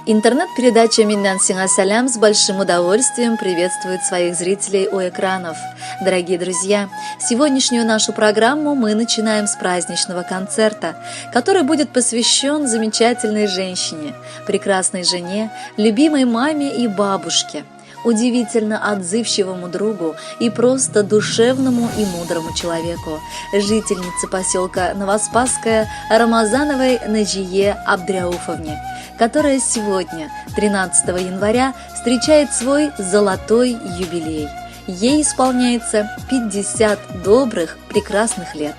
Интернет-передача «Миннән сиңа сәлам» с большим удовольствием приветствует своих зрителей у экранов. Дорогие друзья, сегодняшнюю нашу программу мы начинаем с праздничного концерта, который будет посвящен замечательной женщине, прекрасной жене, любимой маме и бабушке – удивительно отзывчивому другу и просто душевному и мудрому человеку, жительнице поселка Новоспасская Рамазановой Наджие Абдряуфовне, которая сегодня, 13 января, встречает свой золотой юбилей. Ей исполняется 50 добрых, прекрасных лет.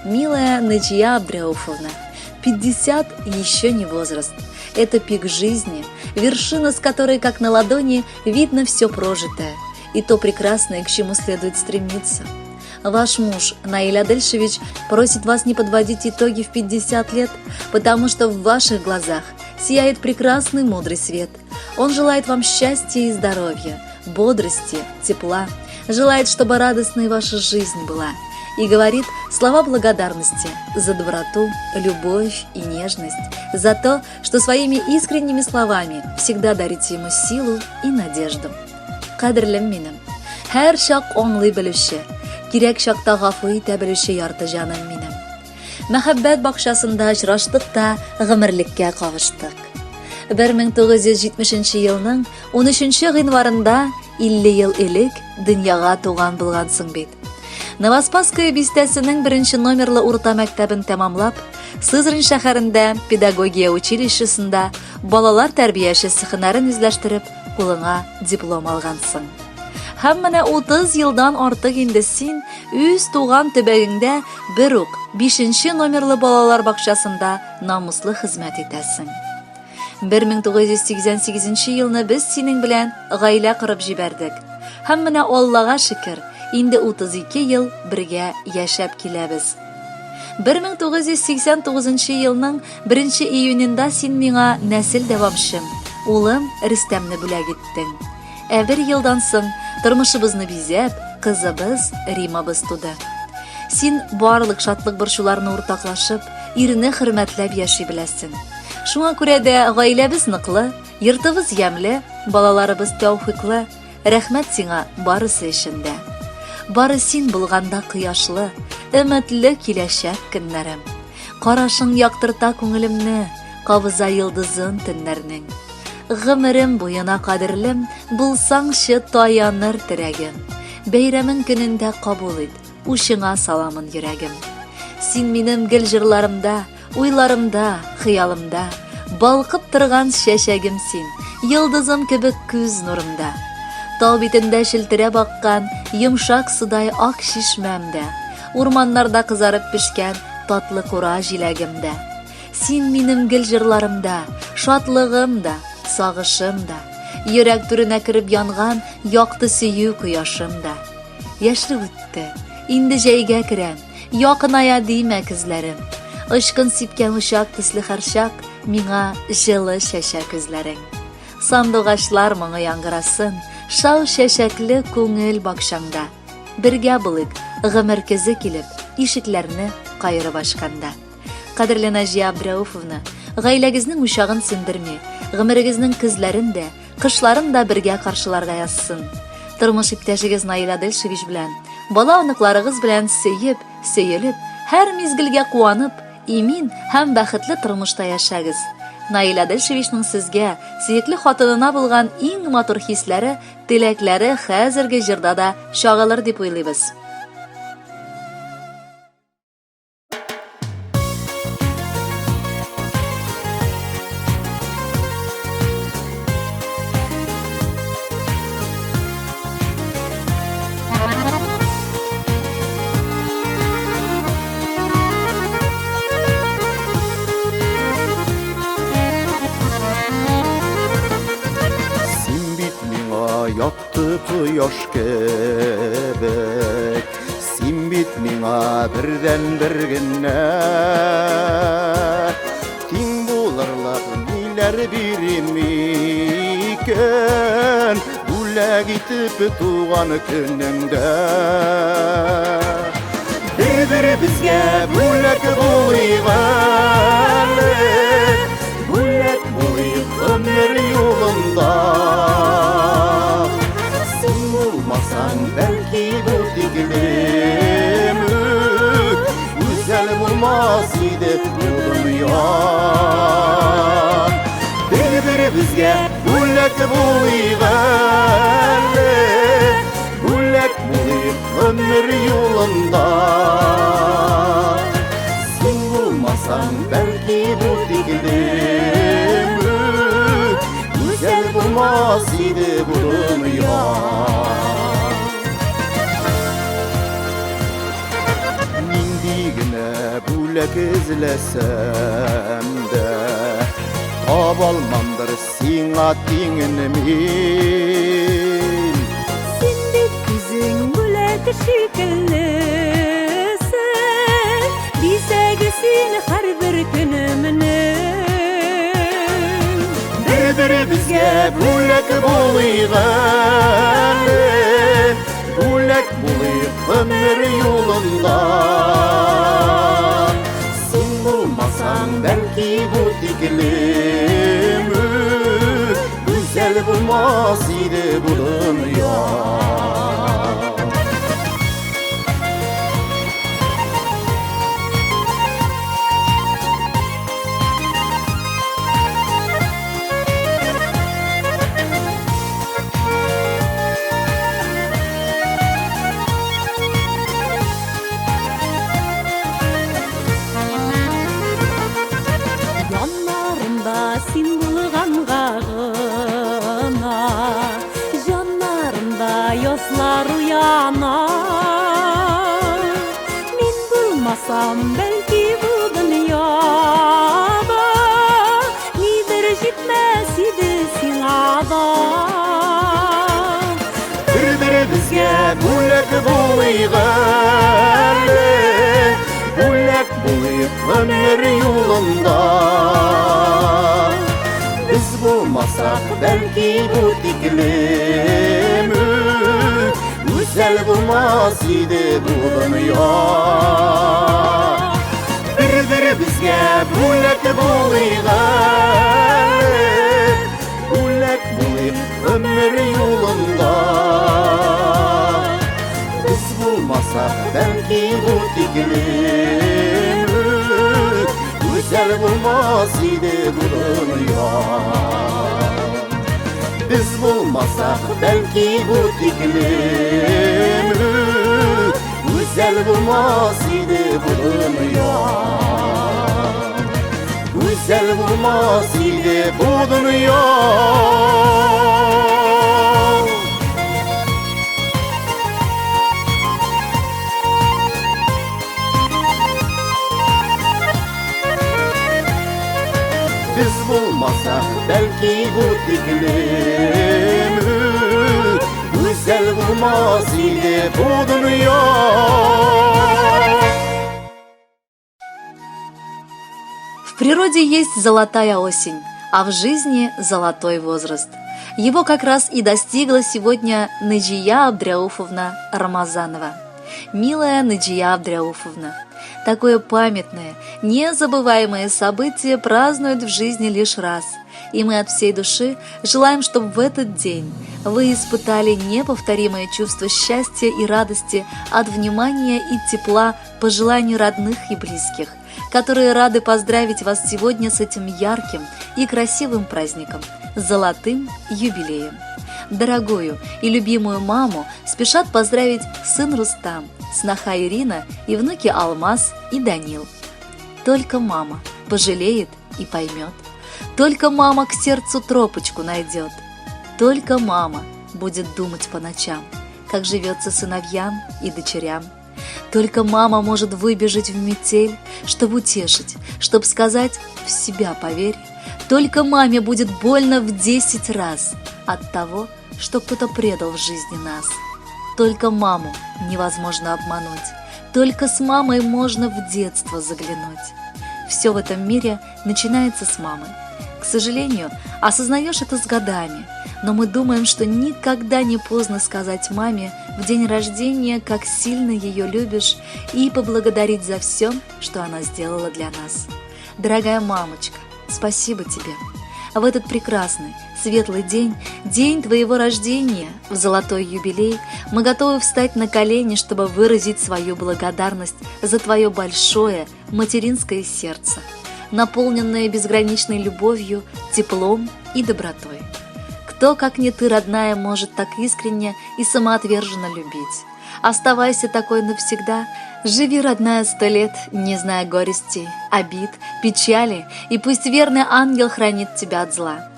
Милая Наджия Абдряуфовна, 50 еще не возраст. Это пик жизни, вершина, с которой, как на ладони, видно все прожитое и то прекрасное, к чему следует стремиться. Ваш муж Наиль Адельшевич просит вас не подводить итоги в 50 лет, потому что в ваших глазах сияет прекрасный мудрый свет. Он желает вам счастья и здоровья, бодрости, тепла, желает, чтобы радостной ваша жизнь была – и говорит слова благодарности за доброту, любовь и нежность, за то, что своими искренними словами всегда дарите ему силу и надежду. Кадерлем минем, һәр чак аңлый белүче, кирәк чакта гафу итә белүче ярты җаным минем. Мәхәббәт бакчасында очраштык та гомерлеккә кавыштык. 1970 елның 13 гыйнварында 50 ел элек дөньяга туган булгансың бит. Новоспасская бистәсенең беренче номерлы урта мәктәбен тәмамлап, Сызрань шәһәрендә педагогия училищесында балалар тәрбиячесе һөнәрен үзләштереп, кулыңа диплом алгансың. Һәм менә 30 елдан артык инде син үз туган төбәгеңдә бер үк 5 номерлы балалар бакчасында намуслы хезмәт итәсең. 1988 елны без синең белән гаилә корып җибәрдек. Һәм менә Аллага шөкер, инде 32 ел бергә яшәп киләбез. 1989 елның 1 июнендә син миңа нәсел дәвамчым, улым Рөстәмне бүләк иттең. Ә бер елдан соң тормышыбызны бизәп, кызыбыз Римабыз туды. Син барлык шатлык-борчуларны уртаклашып, ирне хөрмәтләп яши беләсең. Шуңа күрә дә гаиләбез ныклы, йортыбыз ямьле, балаларыбыз тәүфыйклы. Рәхмәт сиңа барысы өчен дә. Бары син булганда кояшлы, өметле киләчәк көннәрем. Карашың яктырта күңелемне, кабыза йолдызын төннәрнең. Гомерем буена кадерлем, булсаңчы таяныр терәгем. Бәйрәмең көнендә кабул ит, Учыңа саламын йөрәгем. Син минем гел җырларымда, уйларымда, хыялымда. Балкып торган чәчәгем син, йолдызым кебек күз нурымда. Тау битендә челтерәп аккан йомшак судай ак чишмәм дә, урманнарда кызарып пешкән татлы кура җиләгем дә. Син минем гел җырларымда, шатлыгым да, сагышым да, йөрәк түренә кереп янган якты сөю кояшым да. Яшьлек үтте, инде җәйгә керәм, якыная димә көзләрем. Очкын сипкән учак төсле һәрчак миңа җылы чәчә күзләрең. Сандугачлар моңы яңгырасын, шау чәчәкле күңел бакчаңда. Бергә булыйк, гомер көзе килеп, ишекләрне каерып ачканда. Кадерле Наҗия Абдрәүфовна, гаиләгезнең учагын сүндерми, гомерегезнең көзләрен дә, кышларын да бергә каршыларга язсын. Тормыш иптәшегез Наил Адельшевич белән, бала-оныкларыгыз белән сөеп, сөелеп, һәр мизгелгә куанып, имин һәм бәхетле тормышта яшәгез. Наил Адельшевичның сезгә, сөекле хатынына булган иң матур хисләре, теләкләре хәзерге җырда да чагылыр дип уйлыйбыз. Син бит миңа якты кояш кебек Син бит миңа бердән-бер генә. Тиң булырлык ниләр бирим икән, Бүләк итеп туган көнеңдә. Бер-беребезгә бүләк булыйк әле, Бүләк булыйк гомер. Бүләк булыйк әле, бүләк булыйк гомер юлында. Син булмасаң, бәлки бу тиклем үк гүзәл булмас иде бу дөнья. Нинди генә бүләк эзләсәм дә, Табалмамдыр сиңа тиңен мин. Син бит үзең бүләк шикеллесең, Бизәге син һәрбер көнемнең. Бер-беребезгә бүләк булыйк әле, Бүләк булыйк гомер юлында. Син булмасаң, бәлки бу тиклем үк гүзәл булмас иде бу дөнья. Яннарымда син булганга гына, Җаннарымда язлар уяна. Мин булмасам, бәлки бу дөньяда Нидер җитмәс иде сиңа да. Бер-беребезгә бүләк булыйк әле, Бүләк булыйк гомер юлында. Без булмасак, бәлки бу тиклем үк гүзәл булмас иде бу дөнья. Бер-беребезгә бүләк булыйк әле, Бүләк булыйк гомер юлында. Без булмасак, бәлки бу тиклем үк гүзәл булмас иде бу дөнья. Без булмасак, бәлки бу тиклем үк гүзәл булмас иде бу дөнья. Гүзәл булмас иде бу дөнья. Без булмасак, бәлки бу тиклем үк гүзәл булмас иде бу дөнья. В природе есть золотая осень, а в жизни золотой возраст. Его как раз и достигла сегодня Наджия Абдряуфовна Рамазанова. Милая Наджия Абдряуфовна, такое памятное, незабываемое событие празднуют в жизни лишь раз. И мы от всей души желаем, чтобы в этот день вы испытали неповторимое чувство счастья и радости от внимания и тепла пожеланий родных и близких, которые рады поздравить вас сегодня с этим ярким и красивым праздником – золотым юбилеем. Дорогую и любимую маму спешат поздравить сын Рустам, сноха Ирина и внуки Алмаз и Данил. Только мама пожалеет и поймет. Только мама к сердцу тропочку найдет. Только мама будет думать по ночам, как живется сыновьям и дочерям. Только мама может выбежать в метель, чтобы утешить, чтобы сказать «в себя поверь». Только маме будет больно в 10 раз от того, что кто-то предал в жизни нас. Только маму невозможно обмануть, только с мамой можно в детство заглянуть. Все в этом мире начинается с мамы. К сожалению, осознаешь это с годами, но мы думаем, что никогда не поздно сказать маме в день рождения, как сильно ее любишь, и поблагодарить за все, что она сделала для нас. Дорогая мамочка, спасибо тебе. В этот прекрасный, светлый день, день твоего рождения, в золотой юбилей, мы готовы встать на колени, чтобы выразить свою благодарность за твое большое материнское сердце, наполненное безграничной любовью, теплом и добротой. Кто, как не ты, родная, может так искренне и самоотверженно любить? Оставайся такой навсегда. Живи, родная, сто лет, не зная горестей, обид, печали, и пусть верный ангел хранит тебя от зла.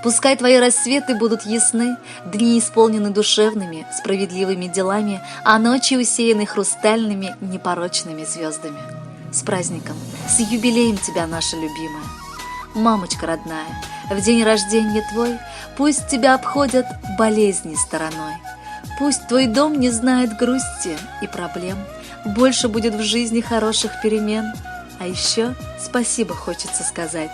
Пускай твои рассветы будут ясны, дни исполнены душевными, справедливыми делами, а ночи усеяны хрустальными, непорочными звездами. С праздником, с юбилеем тебя, наша любимая! Мамочка родная, в день рождения твой пусть тебя обходят болезни стороной. Пусть твой дом не знает грусти и проблем, больше будет в жизни хороших перемен. А еще спасибо хочется сказать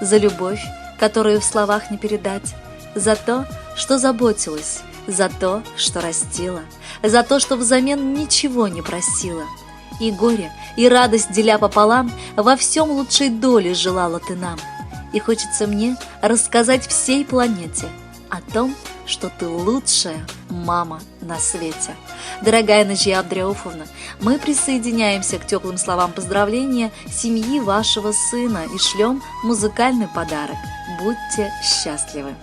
за любовь, которую в словах не передать, за то, что заботилась, за то, что растила, за то, что взамен ничего не просила. И горе, и радость деля пополам, во всем лучшей доли желала ты нам. И хочется мне рассказать всей планете о том, что ты лучшая мама на свете. Дорогая Наджия Абдряуфовна, мы присоединяемся к теплым словам поздравления семьи вашего сына и шлем музыкальный подарок. Будьте счастливы!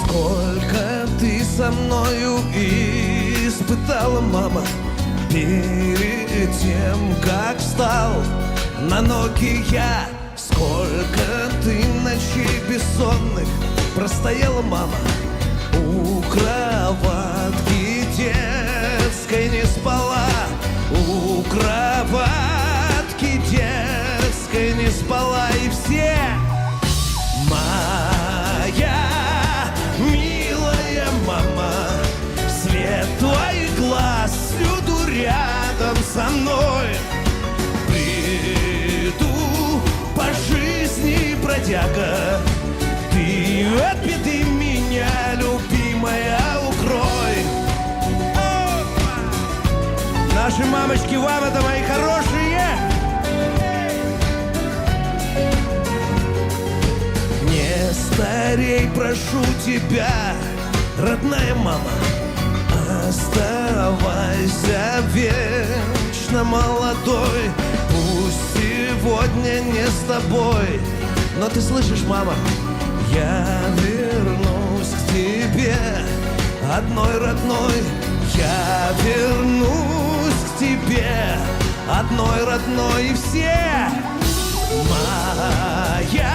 Сколько ты со мною испытала, мама, перед тем, как встал на ноги я. Сколько ты ночей бессонных простояла, мама, у кроватки детской не спала, у кроватки детской не спала. И все моя милая мама, свет твоих глаз всюду рядом со мной. Приду по жизни, бродяга, ты от беды меня, любимая, укрой. Опа! Наши мамочки вам это, мои хорошие! Не старей, прошу тебя, родная мама, оставайся вечно молодой. Пусть сегодня не с тобой, но ты слышишь, мама, я вернусь к тебе, одной родной. Я вернусь к тебе, одной родной. И все моя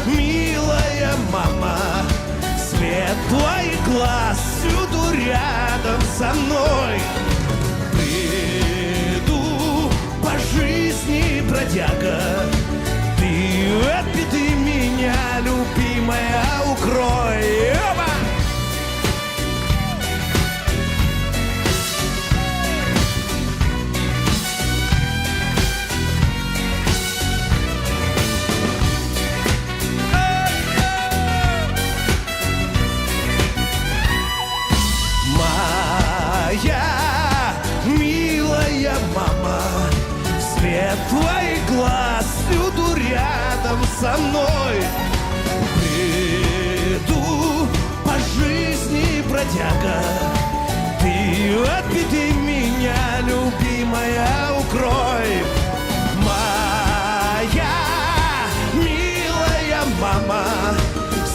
милая мама, свет твоих глаз всюду рядом со мной. Приду по жизни, бродяга, ты от беды меня, любимая, укрой. Опа! Моя милая мама, свет твоих глаз всюду рядом со мной. Приду по жизни, бродяга, ты от беды меня, любимая, укрой. Моя милая мама,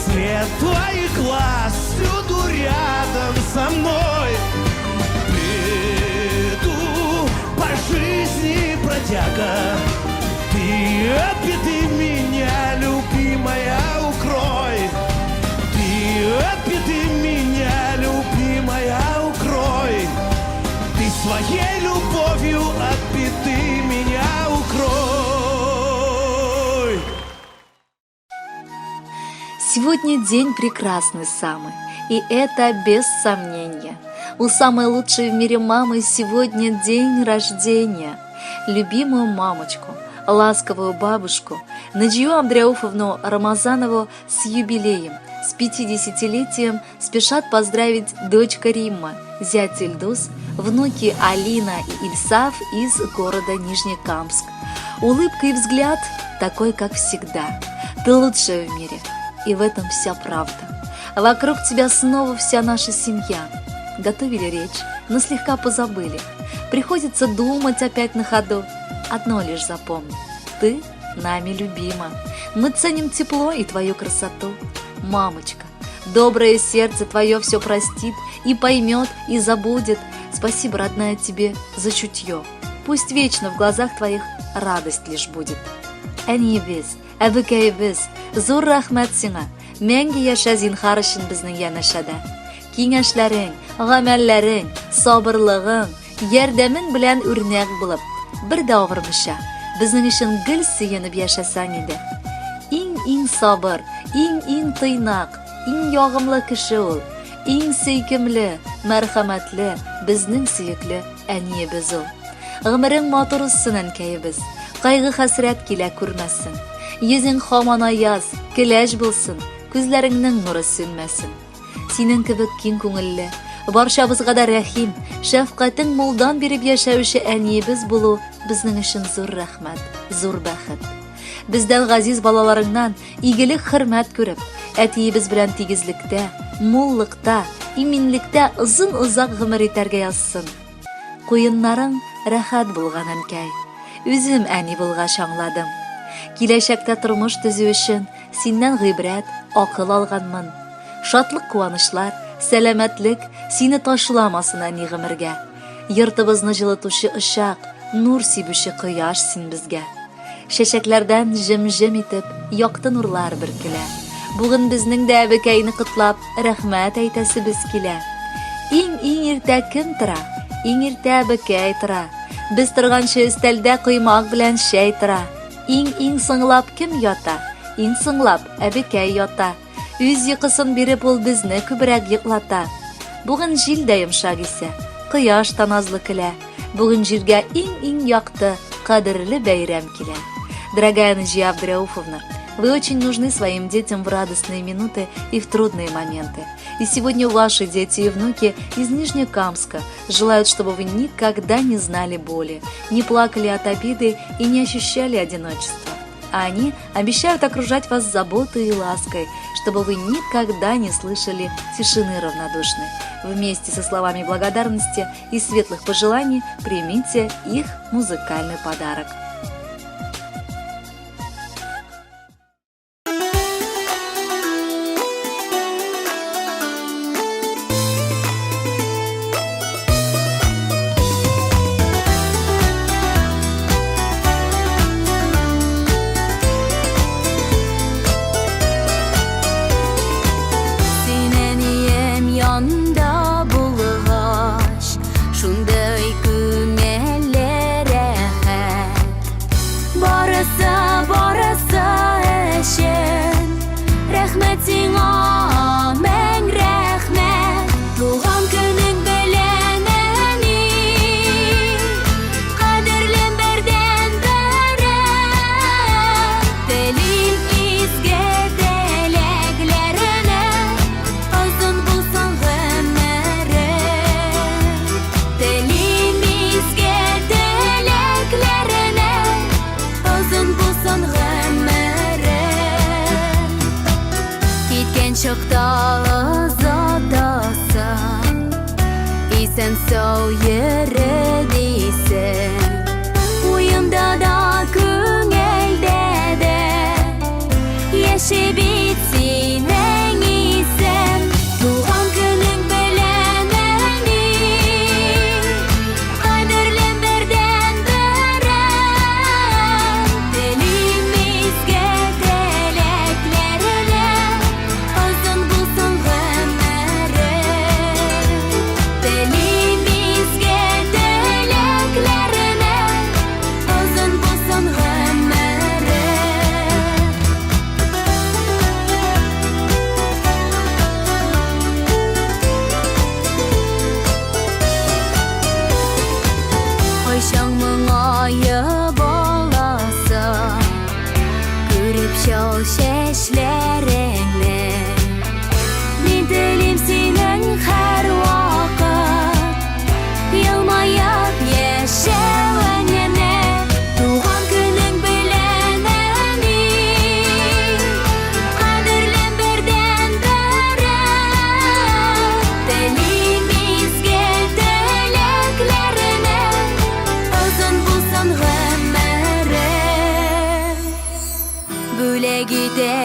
свет твоих глаз всюду рядом со мной. Приду по жизни, бродяга, ты от беды меня, любимая, укрой. Ты от беды меня, любимая, укрой. Ты своей любовью от беды меня укрой. Сегодня день прекрасный самый, и это без сомнения. У самой лучшей в мире мамы сегодня день рождения. Любимую мамочку, ласковую бабушку Наджию Абдряуфовну Рамазанову с юбилеем, с 50-летием спешат поздравить дочка Римма зять Ильдус, внуки Алина и Ильсав из города Нижнекамск. Улыбка и взгляд такой, как всегда. Ты лучшая в мире, и в этом вся правда. Вокруг тебя снова вся наша семья. Готовили речь, но слегка позабыли. Приходится думать опять на ходу. Одно лишь запомни. Ты нами любима. Мы ценим тепло и твою красоту. Мамочка, доброе сердце твое все простит и поймет, и забудет. Спасибо, родная, тебе за чутье. Пусть вечно в глазах твоих радость лишь будет. Әниебез, әбекәебез, зур рәхмәт сиңа. Мәңге яшә зинхар өчен безнең янәшәдә. Киңәшләрең, гамәлләрең, сабырлыгың, ярдәмең белән үрнәк булып, бер дә авырмыйча, безнең өчен гел сөенеп яшәсәң иде. Иң-иң сабыр, иң-иң тыйнак, иң ягымлы кеше ул. Иң сөйкемле, мәрхәмәтле, безнең сөекле әниебез ул. Гомерең матур узсын, әнкәебез. Кайгы-хәсрәт килә күрмәсен. Йөзең һаман аяз, көләч булсын, күзләреңнең нуры сүнмәсен. Синең кебек киң күңелле, барчабызга да рәхим, шәфкатең мулдан биреп яшәүче әниебез булу безнең өчен зур рәхмәт, зур бәхет. Бездән газиз балаларыңнан игелек хөрмәт күреп, әтиебез белән тигезлектә, муллыкта, иминлектә озын-озак гомер итәргә язсын. Куеннарың рәхәт булган, әнкәй. Үзем әни булгач аңладым. Киләчәктә тормыш төзү өчен синнән гыйбрәт, акыл алганмын. Шатлык-куанычлар, сәламәтлек сине ташламасын, әни, гомергә. Йортыбызны җылытучы учак, нур сибүче кояш син безгә. Чәчәкләрдән җем-җем итеп якты нурлар бөркелә. Бүген безнең дә әбекәйне котлап, рәхмәт әйтәсебез килә. Иң-иң иртә кем тора? Иң иртә әбекәй тора. Без торганчы өстәлдә коймак белән чәй тора. Иң-иң соңлап кем ята? Иң соңлап әбекәй ята. Үз йокысын биреп ул безне күбрәк йоклата. Бүген җил дә йомшак исә, кояш та назлы көлә. Бүген җиргә иң-иң якты, кадерле бәйрәм килә. Дорогая Наджия Абдрауфовна, вы очень нужны своим детям в радостные минуты и в трудные моменты. И сегодня ваши дети и внуки из Нижнекамска желают, чтобы вы никогда не знали боли, не плакали от обиды и не ощущали одиночества. А они обещают окружать вас заботой и лаской, чтобы вы никогда не слышали тишины равнодушной. Вместе со словами благодарности и светлых пожеланий примите их музыкальный подарок. Син әнием янда булгач, шундый күңелле рәхәт. Барысы, барысы өчен рәхмәт сиңа, мең рәхмәт. Туган көнең белән, әни, кадерлем бердәнберем. Телим изге теләкләреңә, озын булсын гомерең. Телим изге теләкләреңә, озын булсын гомерең. Киткән чакта озатасың, исән-сау йөре дисең. Уемда да, күңелдә дә яши бит синең исем. Туган көнең белән, әни, кадерлем бердәнберем. Телим изге теләкләреңә, озын булсын гомерең. Телим изге теләкләреңә, озын булсын гомерең.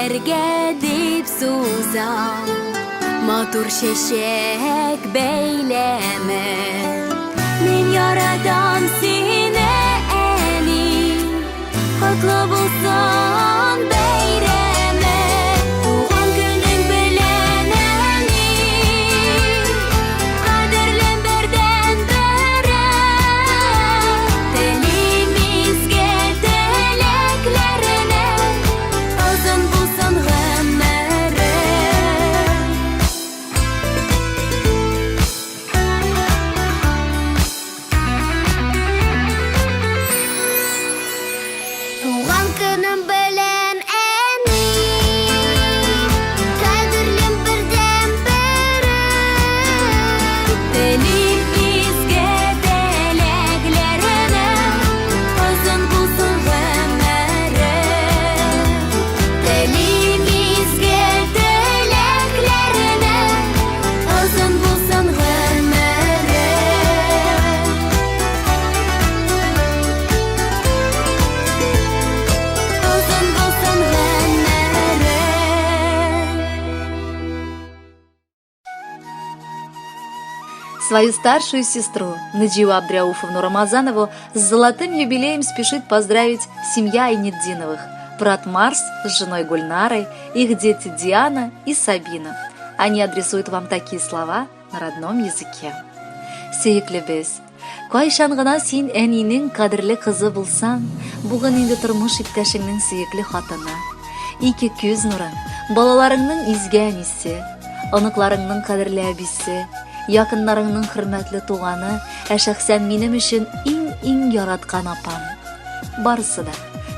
Гөлләргә дип сузам Матур чәчәк бәйләме. Мин яратам сине, әни. Котлы булсын бәйрәме. Туган көнең белән, әни. Кадерлем бердәнберем. Телим изге теләкләрне. Озын булсын гомерең. Туган көнем белән, әни, кадерлем бердәнберем. Телим изге теләкләрне, озын булсын гомерең. Телим изге теләкләрне, озын булсын гомерең. Озын булсын гомерең. Свою старшую сестру Наджию Абдряуфовну Рамазанову с золотым юбилеем спешит поздравить семья Айнетдиновых, брат Марс с женой Гульнарой, их дети Диана и Сабина. Они адресуют вам такие слова на родном языке. Сөеклебез, кайчан гына син әнинең кадерле кызы булсаң, бүген инде тормыш иптәшеңнең сөекле хатыны. Ике күз нурың, балаларыңның изге әнисе, оныкларыңның кадерле әбисе, якыннарыңның хөрмәтле туганы, ә шәхсән минем өчен иң-иң яраткан апам. Барысы да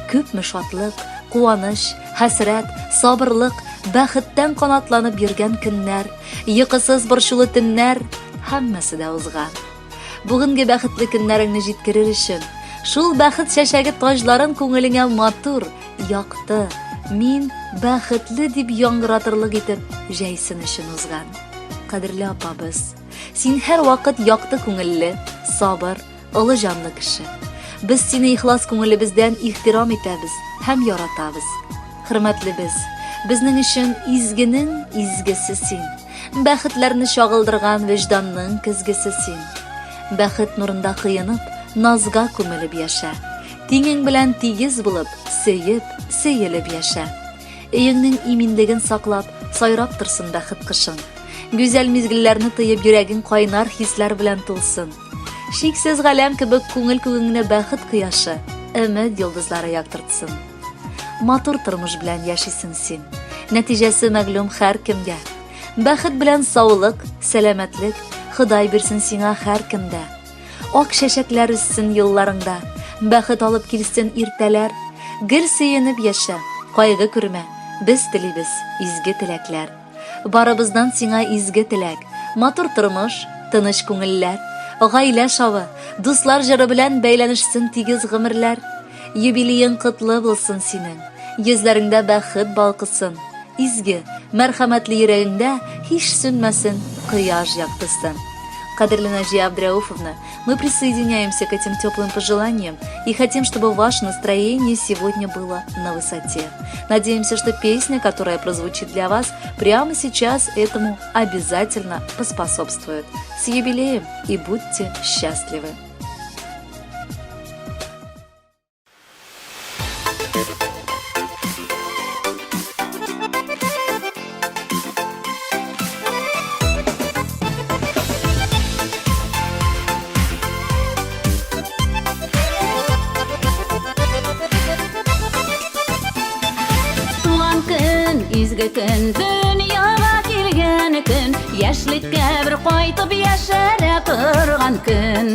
күпме шатлык, куаныч, хәсрәт, сабырлык, бәхеттән канатланып йөргән көннәр, йокысыз борчулы төннәр, һәммәсе дә узган. Бүгенге бәхетле көннәреңне җиткерер өчен, шул бәхет чәчәге таҗларын күңелеңә матур, якты, мин бәхетле дип яңгыратырлык итеп җәйсен өчен узган. Кадерле апабыз, син һәрвакыт якты күңелле, сабыр, олы җанлы кеше. Без сине ихлас күңелебездән ихтирам итәбез һәм яратабыз. Хөрмәтлебез, безнең өчен изгенең изгесе син. Бәхетләрне чагылдырган вөҗданның көзгесе син. Бәхет нурында коенып, назга күмелеп яшә. Тиңең белән тигез булып, сөеп, сөелеп яшә. Өеңнең иминлеген саклап, сайрап торсын бәхет кошың. Гүзәл мизгелләрне тоеп, йөрәгең кайнар хисләр белән тулсын. Шиксез галәм кебек күңел күгеңне бәхет кояшы, өмет йолдызлары яктыртсын. Матур тормыш белән яшисең син. Нәтиҗәсе мәгълүм һәркемгә. Бәхет белән саулык, сәламәтлек Ходай бирсен сиңа һәркемдә. Ак чәчәкләр үссен юлларыңда, бәхет алып килсен иртәләр. Гел сөенеп яшә, кайгы күрмә, без телибез изге теләкләр. Барыбыздан сиңа изге теләк, матур тормыш, тыныч күңелләр, гаилә шавы, дуслар җыры белән бәйләнешсен тигез гомерләр. Юбилеең котлы булсын синең, йөзләреңдә бәхет балкысын, изге, мәрхәмәтле йөрәгеңдә һич сүнмәсен кояш яктысы. Кадерле Наҗия Абдряуфовна, мы присоединяемся к этим теплым пожеланиям и хотим, чтобы ваше настроение сегодня было на высоте. Надеемся, что песня, которая прозвучит для вас прямо сейчас, этому обязательно поспособствует. С юбилеем и будьте счастливы! Туган көн, изге көн, дөньяга килгән көн, яшьлеккә бер кайтып яшәрә торган көн.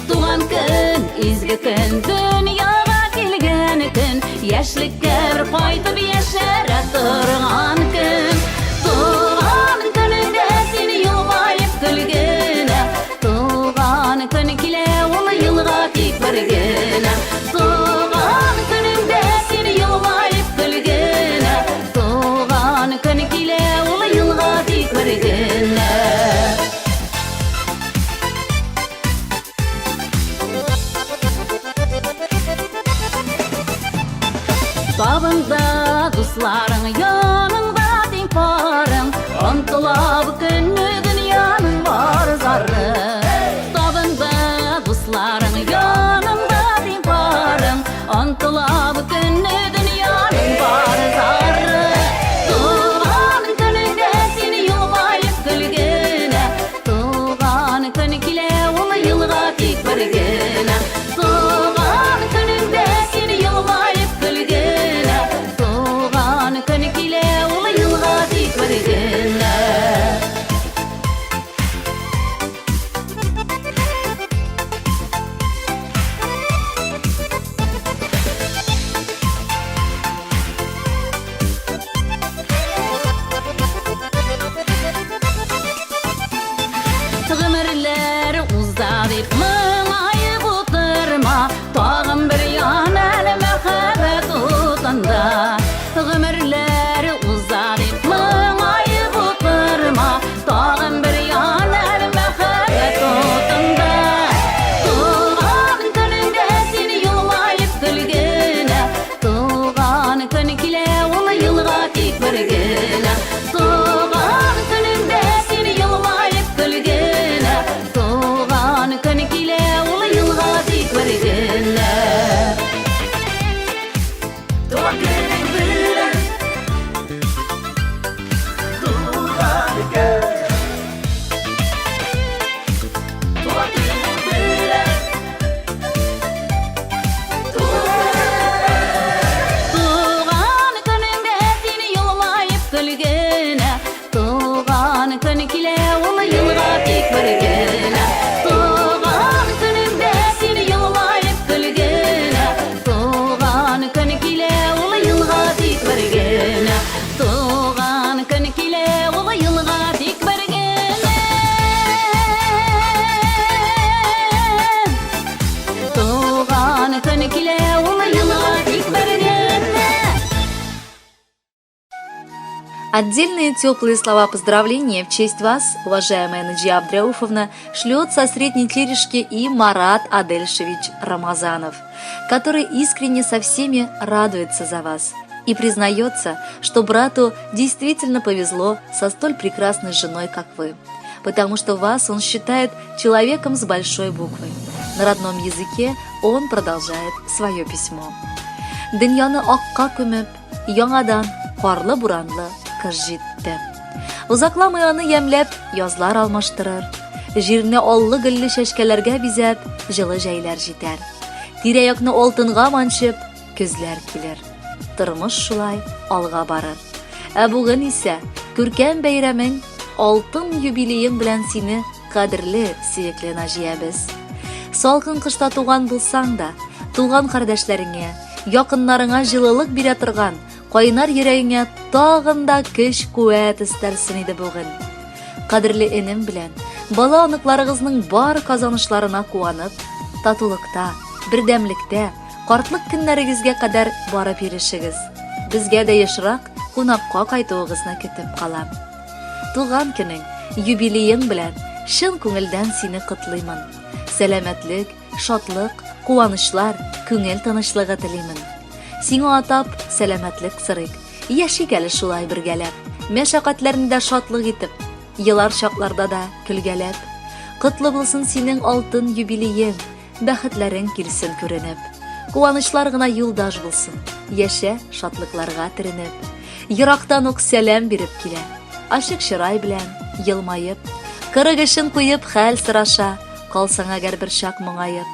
Туган көн, изге көн, дөньяга килгән көн, яшьлеккә бер кайтып яшәрә торган көн. Туган көнеңдә син елмаеп көлгенә, туган көн килә ул елга тик бер генә. Туган көнеңдә син елмаеп көлгенә, туган көн килә ул елга тик бер генә. Табында дусларың, Дусларың яныңда дип барың, Онтыла бу көнне дөньяның бар зары. Туган көнеңдә син елмаеп көлгенә, Туган көн килә ул елга тик бер генә. Туган көнеңдә син елмаеп көлгенә, Туган көн килә ул елга тик бер генә. Гомерләр уза дип моңаеп утырма, Тагын бер ян әле мәхәббәт утында. Гомерләр уза дип моңаеп утырма, Тагын бер ян әле мәхәббәт утында. Туган көнеңдә син елмаеп көлгенә, Туган көн килә ул елга тик бер генә. Туган көнеңдә син елмаеп көлгенә, Туган көн килә ул елга тик бер генә. Туган көнең белән Туган көн Туган көнең белән Туган көнеңдә син елмаеп көлгенә, Туган көн килә ул елга тик бер генә. Туган көнеңдә син елмаеп көлгенә, Туган көн килә ул елга тик бер генә. Туган көн килә ул елга тик бер генә. Туган көн килә ул елга тик бер генә. Отдельные теплые слова поздравления в честь вас, уважаемая Наджия Абдрауфовна, шлет со Средней Терешки и Марат Адельшевич Рамазанов, который искренне со всеми радуется за вас и признается, что брату действительно повезло со столь прекрасной женой, как вы, потому что вас он считает человеком с большой буквы. На родном языке он продолжает свое письмо. Дөньяны акка күмеп, яңадан карлы-буранлы кыш җитте. Озакламый аны ямьләп язлар алмаштырыр. Җирне аллы-гөлле чәчкәләргә бизәп, җылы җәйләр җитәр. Тирә-якны алтынга манчып, көзләр килер. Тормыш шулай алга барыр. Ә бүген исә күркәм бәйрәмең, алтын юбилеең белән сине кадерле, сөекле Наҗиябез. Салкын кышта туган булсаң да, туган кардәшләреңә, якыннарыңа җылылык бирә торган кайнар йөрәгеңә тагын да көч-куәт өстәрсен иде бүген. Кадерле энем белән бала оныкларыгызның бар казанышларына куанып, татулыкта, бердәмлектә, картлык көннәрегезгә кадәр барып ирешегез. Безгә дә ешрак кунакка кайтуыгызны көтеп калам. Туган көнең, юбилеең белән чын күңелдән сине котлыймын. Сәламәтлек, шатлык, куанычлар, күңел тынычлыгы телимен. Сиңа атап, сәламәтлек сорыйк. Яшик әле шулай бергәләп. Мәшәкатьләрне дә шатлык итеп, елар чакларда да көлгәләп. Котлы булсын синең алтын юбилеең, бәхетләрең килсен күренеп. Куанычлар гына юлдаш булсын, яшә шатлыкларга төренеп. Ерактан ук сәлам биреп килә, ачык чырай белән, елмаеп. Кырык эшен куеп хәл сораша, калсаң әгәр бер чак моңаеп.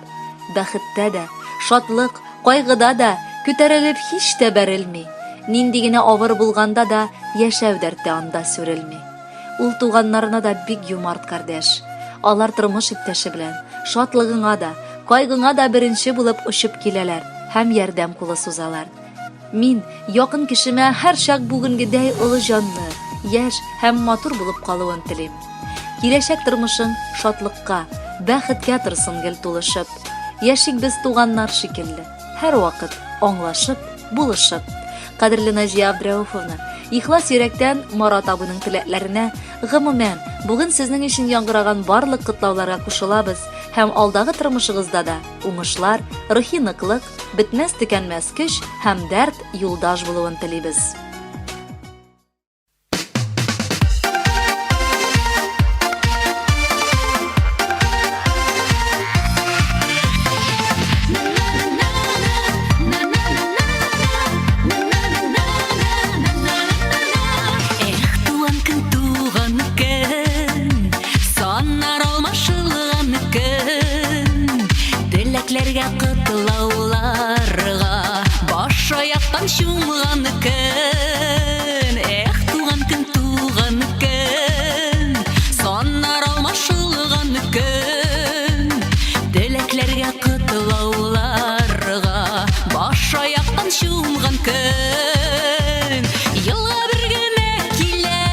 Бәхеттә дә, шатлык, кайгыда да күтәрелеп һич тә бәрелми. Нинди генә авыр булганда да яшәү дәрте анда сүрелми. Ул туганнарына да бик юмарт кардәш. Алар тормыш иптәше белән шатлыгыңа да, кайгыңа да беренче булып очып киләләр һәм ярдәм кулы сузалар. Мин якын кешемә һәрчак бүгенгедәй олы җанлы, яшь һәм матур булып калуын телим. Киләчәк тормышың шатлыкка, бәхеткә торсын гел тулышып. Яшик без туганнар шикелле, һәрвакыт аңлашып, булышып. Кадерле Наҗия Абдрәүфовна, ихлас йөрәктән Марат абыйның теләкләренә, гомумән, бүген сезнең өчен яңгыраган барлык котлауларга кушылабыз һәм алдагы тормышыгызда да уңышлар, рухи ныклык, бетмәс-төкәнмәс көч һәм дәрт юлдаш булуын телибез. Теләкләргә котлауларга Баш аяктан чумган көн Эх, туган көн, туган көн Саннар алмашылган көн Теләкләргә котлауларга Баш аяктан чумган көн Елга бер генә килә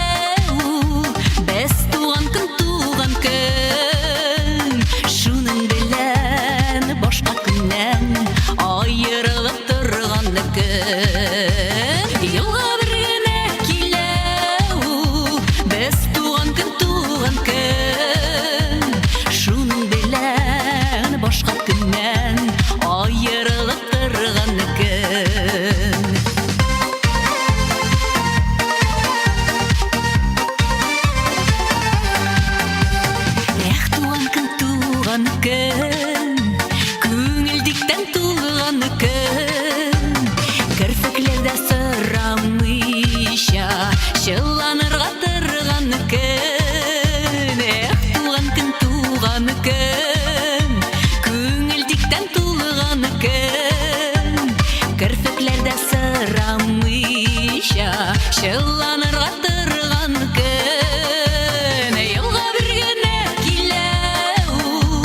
ул Без туган көн, туган көн Шуның белән башка көннән Аерылып торган көн Елга бер генә килә ул Без туган көн, туган көн Шуның белән башка көннән Аерылып торган көн Эх, туган көн, туган көн, күңел диктән тулган көн. Керфекләрдә сорамыйча, чыланырга торган көн. Эх, туган көн, туган көн, күңел диктән тулган көн. Керфекләрдә сорамыйча, чыланырга торган көн. Елга бер генә килә ул,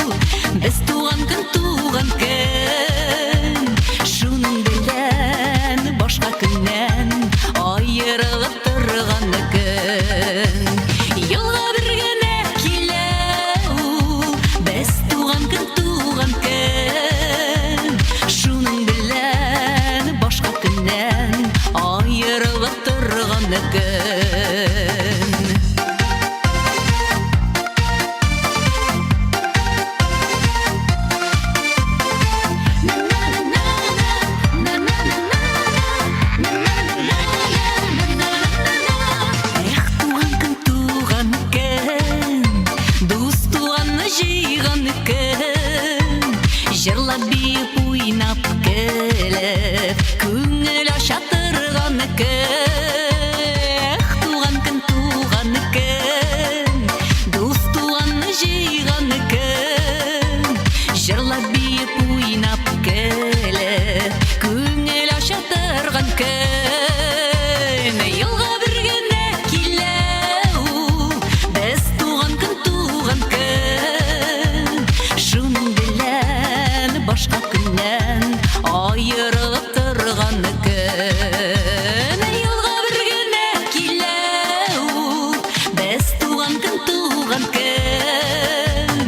без туган көн, туган көн. Шуның белән башка көннән аерылып торган көн. Елга бер генә килә ул, без туган көн, туган көн. Шуның белән башка көннән аерылып торган көн. Эх, туган көн, туган көн, дус туганны җыйган көн. Җырлап, биеп, уйнап, көлеп, күңел ача торган көн. Эх, туган көн, туган көн, дус туганны җыйган көн. Җырлап, биеп, уйнап, көлеп, күңел ача торган көн. Елга бер генә килә ул, без туган көн, туган көн. Шуның белән башка көннән аерылып торган көн. Елга бер генә килә ул, без туган көн, туган көн.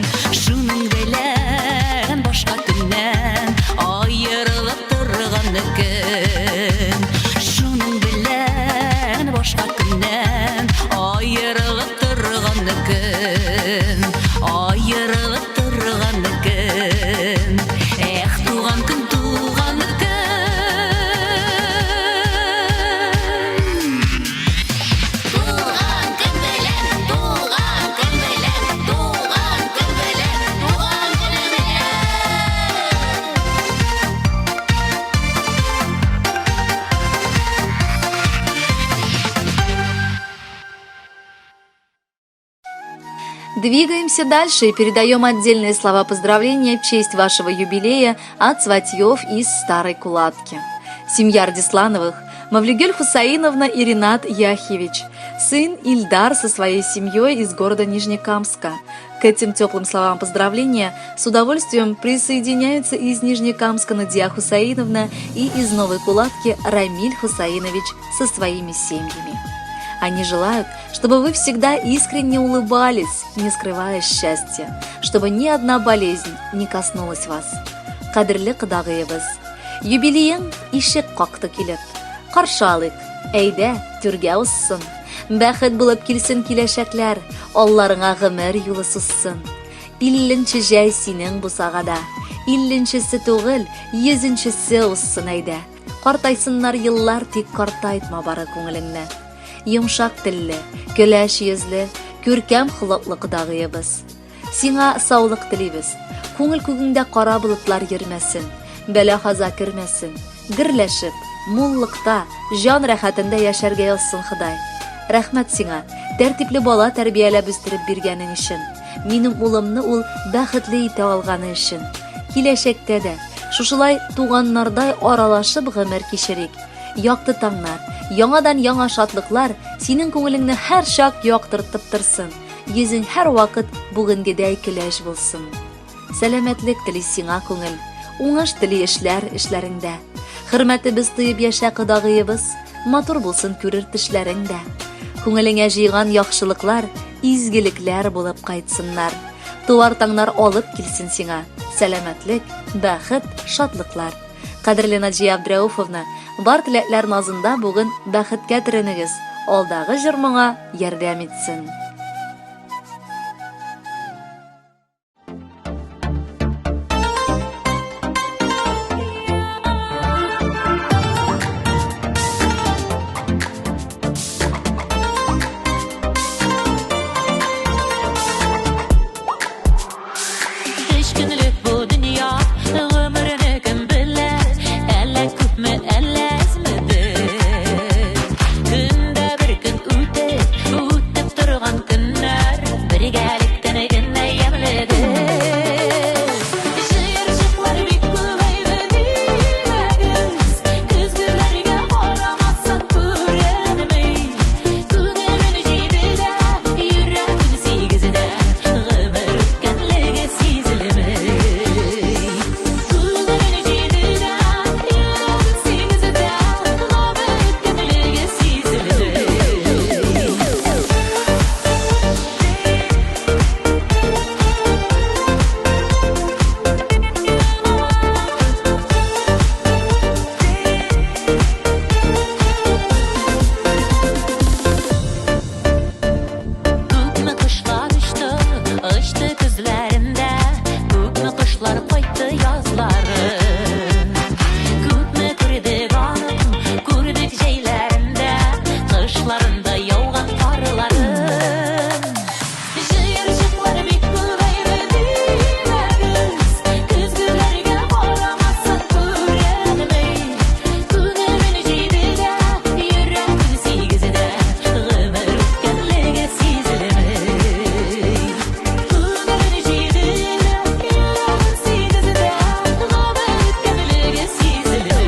Шуның белән башка көннән аерылып торган көн. Шуның белән башка көннән аерылып торган көн. Аерылып торган көн. Эх, туган көн, туган көн. Туган көн белән, туган көн белән, туган көн белән, туган көнең белән. Двигаемся дальше и передаем отдельные слова поздравления в честь вашего юбилея от сватьев из Старой Кулатки. Семья Радислановых, Мавлюгель Хусаиновна и Ринат Яхьевич, сын Ильдар со своей семьей из города Нижнекамска. К этим теплым словам поздравления с удовольствием присоединяются из Нижнекамска Надия Хусаиновна и из Новой Кулатки Рамиль Хусаинович со своими семьями. Они желают, чтобы вы всегда искренне улыбались, не скрывая счастья, чтобы ни одна болезнь не коснулась вас. Кадерле кодагыебыз, юбилеең ишек какты килеп. Каршы алыйк, әйдә, түргә узсын. Бәхет булып килсен киләчәкләр, алларыңа гомер юлы сузсын. Илленче җәй синең бусагада, илленчесе түгел, йөзенчесе узсын әйдә. Картайсыннар еллар, тик картайтма бары күңелеңне. Йомшак телле, көләч йөзле, күркәм холыклы кодагыебыз. Сиңа саулык телибез. Күңел күгеңдә кара болытлар йөрмәсен, бәла-каза кермәсен. Гөрләшеп, муллыкта, җан рәхәтендә яшәргә язсын Ходай. Рәхмәт сиңа, тәртипле бала тәрбияләп үстереп биргәнең өчен. Минем улымны ул бәхетле итә алганы өчен. Киләчәктә дә шушылай туганнардай аралашып гомер кичерик. Якты таңнар, яңадан-яңа шатлыклар синең күңелеңне һәрчак яктыртып торсын, йөзең һәрвакыт бүгенгедәй көләч булсын. Сәламәтлек тели сиңа күңел, уңыш тели эшләр эшләреңдә. Хөрмәтебез тоеп яшә кодагыебыз, матур булсын күрер төшләрең дә. Күңелеңә җыйган яхшылыклар, изгелекләр булып кайтсыннар. Туар таңнар алып килсен сиңа, сәламәтлек, бәхет, шатлыклар. Кадерле Наҗия Абдрәүфовна, бар теләкләр назында бүген бәхеткә төренегез, алдагы җыр моңа ярдәм итсен. Өч көнлек бу дөнья, гомерне кем белә, әллә күпме, әллә әзмедер. Көндә бер көн үтеп, үтеп торган көннәр, бергәлектән генә ямьледер. Җыерчыклар бик күбәйде димәгез, көзгеләргә карамасаң күренми. Күңелем җидедә, йөрәгем сигездә, гомер үткәнлеге сизелми. Күңелем җидедә, йөрәгем сигездә, гомер үткәнлеге сизелми. Күпме кошлар очты, очты көзләрендә, Күпме кошлар кайтты язлары. Күпме күрдек аның, күрдек җәйләрендә, Кышларында яуган карларын. Җыерчыклар бик күбәйде димәгез, Көзгеләргә карамасаң күренми. Күңелем җидедә, йөрәгем сигездә, Гомер үткәнлеге сизелми. Күңелем җидедә, йөрәгем сигездә, Гомер үткәнлеге сизелми.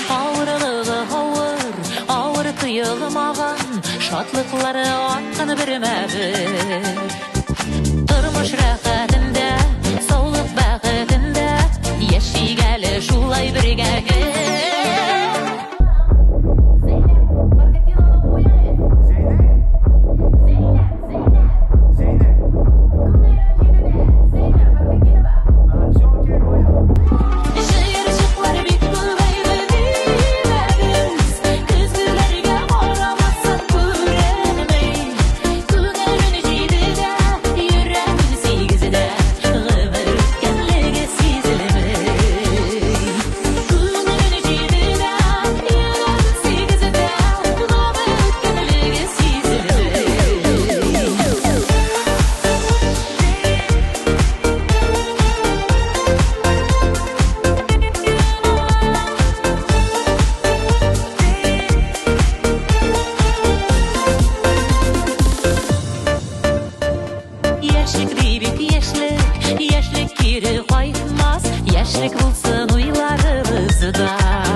Авырлыгы авыр, авыр тоелмаган, Шатлыклары арткан бермә-бер. Тормыш рәхәтендә, саулык бәхетендә, Яшик әле шулай бергә гел. Җыерчыклар бик күбәйде димәгез, Көзгеләргә карамасаң күренми. Күңелем җидедә, йөрәгем сигездә, Гомер үткәнлеге сизелми. Күңелем җидедә, йөрәгем сигездә, Гомер үткәнлеге сизелми. Яшьлек дибик, яшьлек, яшьлек кире кайтмас, Яшьлек булсын уйларыбызда.